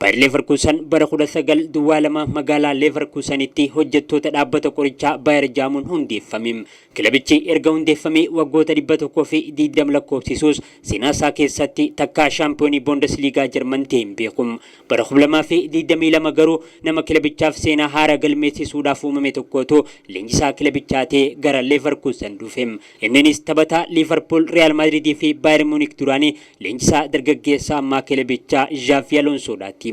Bayer Leverkusen bara 1902 magaalaa Leverkusenitti hojjettoota dhaabbata qorichaa Bayer jaamuun hundeeffame. Kilabichi erga hundeeffamee waggoota 120 lakkoofsisuus seenaa isaa keessatti takkaa shaampiyoonii Bundesliga Jarman ta'e hin beeku. Bara 2022 garuu nama kilabichaaf seenaa haaraa galmeessisuudhaaf uumame tokkotu leenjisaa kilabichaa ta'ee gara Leverkusen dhufe. Inninis taphataa Liverpool, Real Madrid fi Bayern Munich duraanii leenjisaa dargaggeessa ammaa kilabichaa Xavi Alonsoodhaati.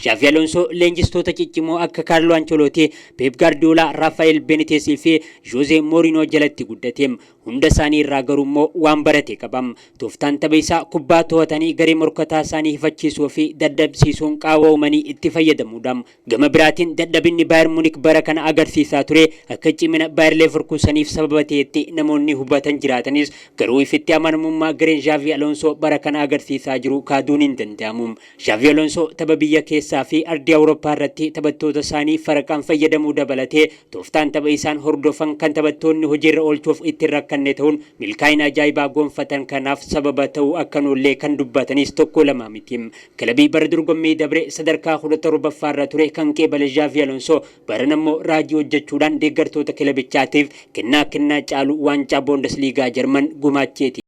Xavi Alonso leenjistoota ciccimoo akka Kaarloo Ancelooti, Pep Guardiola, Rafael Benitez fi Jose Mourinho jalatti guddate. Hunda isaanii irraa garuu immoo waan barate qaba. Tooftaan tapha isaa kubbaa to'atanii garee morkataa isaanii hifachiisuu fi dadhabsiisuun qaawwa uumanii itti fayyadamuudha. Gama biraatiin dadhabinni Bayern Munich bara kana agarsiisaa ture akka cimina Bayer Leverkuseniif sababa ta'etti namoonni hubatan jiraatanis garuu ifitti amanamummaa gareen Xavi Alonso bara kana agarsiisaa jiru kaaduun hin danda'amu. Xavi Alonso tapha biyya keessaa fi ardii Awurooppaa irratti taphattoota isaanii faraqaan fayyadamuu dabalatee tooftaan tapha isaan hordofan kan taphattoonni hojiirra oolchuuf itti hin rakkanne ta'uun milkaa'ina ajaa'ibaa gonfatan kanaaf sababa ta'uu akka hin oollee kan dubbatanis tokko lama miti. Kilabii bara dorgommii dabre sadarkaa 17ffaa irra ture kan qeebale Xavi Alonso barana immoo raajii hojjechuudhaan deeggartoota kilabichaatiif kennaa kennaa caalu waancaa Bondesliigaa Jarman gumaacheeti.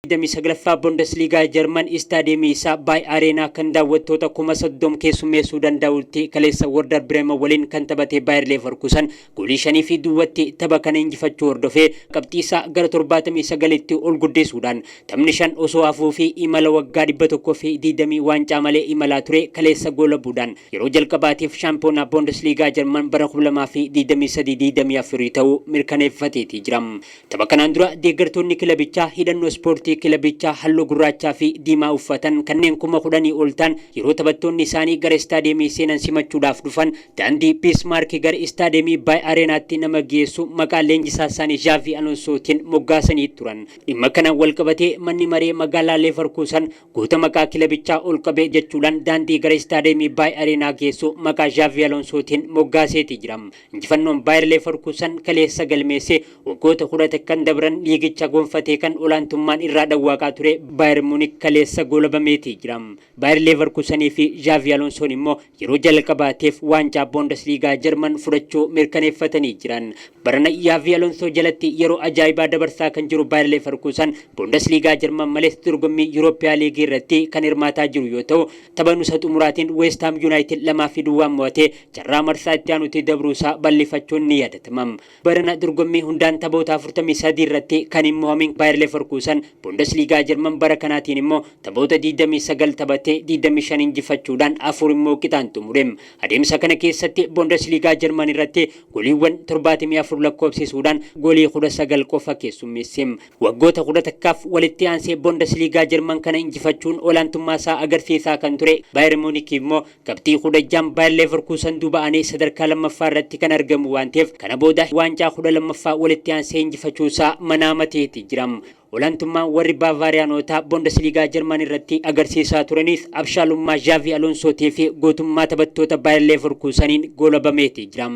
29ffaa Bundesliigaa Jarman istaadiyeemii isaa Baay Areenaa kan daawwattoota 30,000 keessummeessuu danda'utti kaleessa Werder Bremen waliin kan taphate Bayer Leverkusen goolii 5 fi duwwatti tapha kana injifachuu hordofee qabxii isaa gara 79tti ol guddisuudhaan taphni 5 osoo hafuu fi imala waggaa 120 waancaa malee imalaa ture kaleessa goolabuudhaan yeroo jalqabaatiif shaampiyoonaa Bundesliigaa Jarman bara 2023-24 ta'uu mirkaneeffateetii jira. Tapha kanaan dura deeggartoonni kilabichaa hidhannoo ispoortii kilabichaa halluu gurraachaa fi diimaa uffatan kanneen 10,000 ol ta'an yeroo taphattoonni isaanii gara istaadiyeemii seenan simachuudhaaf dhufan daandii Biismaark gara istaadiyeemii Baay Areenaatti nama geessu maqaa leenjisaa isaanii Zhaavii Alonsootiin moggaasanii turan. Dhimma kanaan walqabatee manni maree magaalaa Leevarkuusan goota maqaa kilabichaa ol qabe jechuudhaan daandii gara istaadiyeemii Baay Areenaa geessu maqaa Zhaavii Alonsootiin moggaaseetii jira. Injifannoon Baayir Leevarkuusan kaleessa galmeesse waggoota 11 dabran liigicha gonfatee kan olaantummaan irraa dhawwaaqaa ture Baayir Muunik kaleessa goolabameetii jira. Baayir Leevarkuusanii fi Zhaavii Alonsoon immoo yeroo jalqabaatiif waancaa Bundesliigaa Jarman fudhachuu mirkaneeffatanii jiran. Barana Zhaavii Alonsoo jalatti yeroo ajaa'ibaa dabarsaa kan jiru Baayir Leevarkuusan Bundesliigaa Jarman malees dorgommii Yuuroopiyaa Liigii irratti kan hirmaataa jiru yoo ta'u, tapha nusa xumuraatiin West Ham United 2-0 mo'atee carraa marsaa itti aanutti dabruusaa bal'ifachuun ni yaadatama. Barana dorgommii hundaan taphoota 43 irratti kan hin mo'amin Bayer Leverkusen Bundesliigaa Jarman bara kanaatiin immoo taphoota 29 taphatee 25 injifachuudhaan 4 immoo qixaan xumure. Adeemsa kana keessatti Bundesliigaa Jarman irratti goliiwwan 74 lakkoofsisuudhaan golii 19 qofa keessummeesse. Waggoota 11f walitti aansee Bundesliigaa Jarman kana injifachuun olaantummaa isaa agarsiisaa kan ture Baayern Muunik immoo qabxii 16n Baayern Leverkusen duuba aanee sadarkaa lammaffaa irratti kan argamu waan ta'eef, kana booda waancaa 12ffaa walitti aansee injifachuusaa manaamateeti jira. Olaantummaan warri Baavaariyaanootaa Bundesliigaa Jarman irratti agarsiisaa turanis abshaalummaa Zhaavii Alonsootii fi gootummaa taphattoota Baayern Leverkuseniin goolabameeti jira.